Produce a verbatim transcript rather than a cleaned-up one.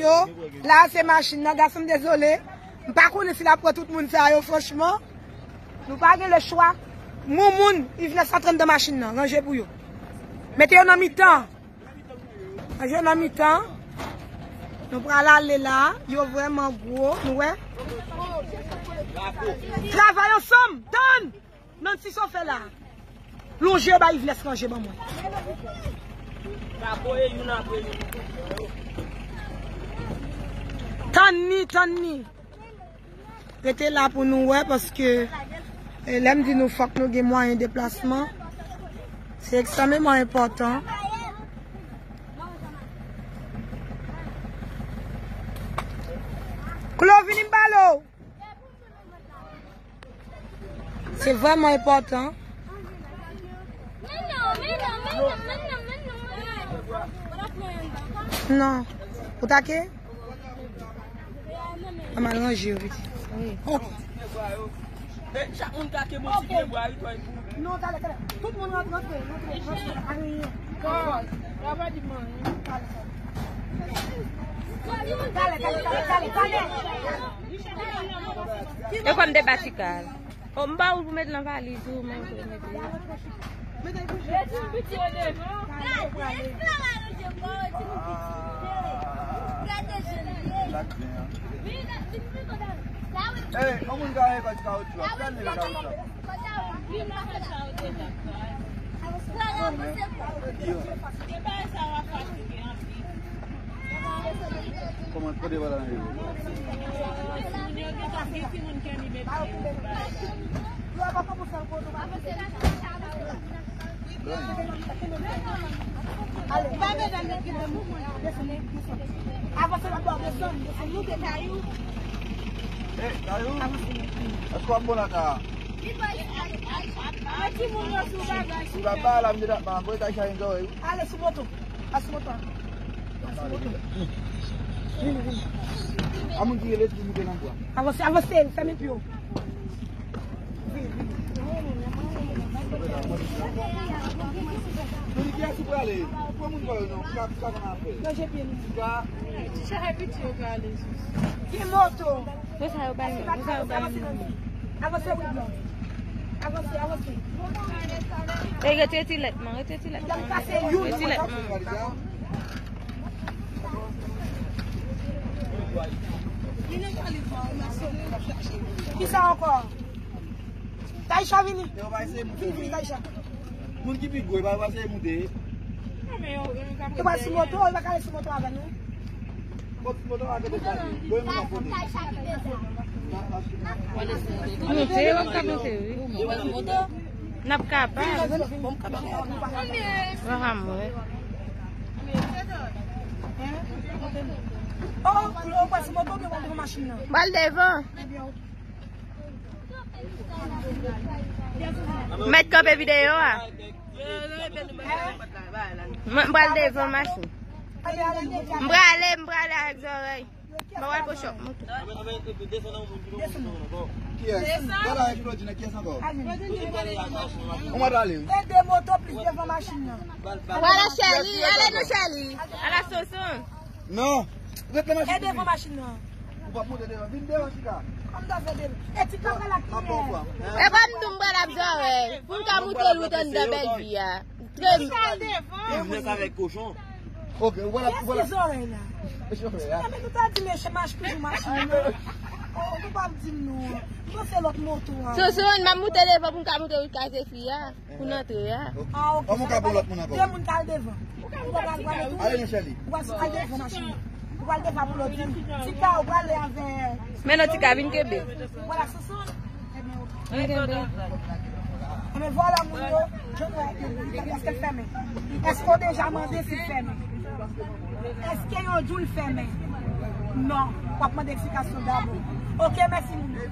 yo. La, se machin nan, gason m dezole. M pa konnen si l ap pran tout moun sa yo, franchman. Nou pa gen le chwa. Moun, moun, Yves Ness antre anndan machin nan, ranje pou yo. Mete yo nan mitan. Ranje nan mitan. Nou pral ale la. Yo vrèman gwo. Nou wè? Travay ansanm. Tann! Nancy, sa w fè la? Lonje yo ba Yves Ness ranje ban mwen. Tann ni, tann ni. Rete la pou nou wè, paske, eh, lè m di nou fòk nou gen mwayen deplasman, se ekstrèmeman enpòtan. Klo, vini m pale w. Se vrèman enpòtan. Non. Ou take? An mal ranje yo, pitit. Ok. Chak moun take bon ti pye bwa, wi, twò. Non, talè, talè. Tout moun rantre, rantre, rantre, rantre. Ayen. Kòz, yo pa di m anyen. Talè, talè, talè, talè, talè. E kòm de batikal. O, m ba ou pou met nan valiz ou, men ou mete. Mete ti piti yo devan. Gade jèn li ye. Ey, yon moun ka rekòt kawoutchou a. Gade li nan kawoutchou a. Kòman, kote w al nan yo? Avanse, desann, desann, moute kay ou. Ey, Kayou, èske w ap bon la ka? Ou ka ba la, m deja ba voye kay chaje zòrèy ou. Ale sou moto. Al sou moto a. Al sou moto. Vini, vini. A moun ki rele tou moute nan bwa. Avanse, avanse, fèmen pye w. Vini, vini. Vini, kiyès ou prale? Pran moun pa yo non, pou ka, pou ka konn afè. Lonje pye nou. Tika. Ti chaje piti yo prale. Ki moto? Pou sa yo bay, pou sa yo bay. Avanse, avanse, avanse, wi, blan. Avanse, avanse. E, retire ti lèt nan, retire ti lèt nan. Retire ti lèt nan. Kisa ankò? Taïcha vini. Vini, vini, Taïcha. Moun ki pi gwo, e pa pase moute. Yo pa sou moto, yo pa kale sou moto avè nou. Moute, w ap ka moute, wi. N ap kapab. Mwen pa mwen. Oh, ou pa sou moto, ou pa devan machin nan. Ba l devan. Mèt kanpe videyo a. Mwen, m pral devan machin. M prale, m prale avèk zòrèy. Mwen wè pochòp moto. Kiyès? Gade avèk Claudine, kiyès ankò? Ou mwen prale, wi. E de moto plis devan machin nan. Vwala, Chèli, ale non, Chèli. Ala Sonson. Non. Ret nan machin. E devan machin nan. Ou p ap monte devan. Vin devan, Tika. Kòm ta fè devan. E Tika pral ak kiyè? E pa m tou m pral ap zòrèy. Pou m ka moute l wout anndan Bèlvi a. Tika devan. Biznis avèk kochon. Ok, ou pral ap, ou pral ap. Kiyès ki zòrèy la? Zòrèy la. Enben nou ta di mesye mache toujou machin nan. Oh, nou p ap di m non. M panse lòt moto a. Sonson, m ap moute devan pou m ka moute wout kay Zefi a. Pou n antre a. Ah, ok. Kòman w ka pran lòt moun ankò? De moun k al devan. Ou pa pral pran tou. Ale non, Chèli. Ou pral al devan machin nan. Ou pral devan pou lòt moun. Tika, ou prale avè. Men non, Tika, vin kenbe. Vwala, Sonson. Ebyen, ok. Vin kenbe. Ebyen, vwala, moun yo. Jan nou wè ke moun, èske l fèmen? Èske w deja mande si l fèmen? Èske yo di w l fèmen? Non. W ap mande eksplikasyon dabò. Ok, mèsi, moun yo.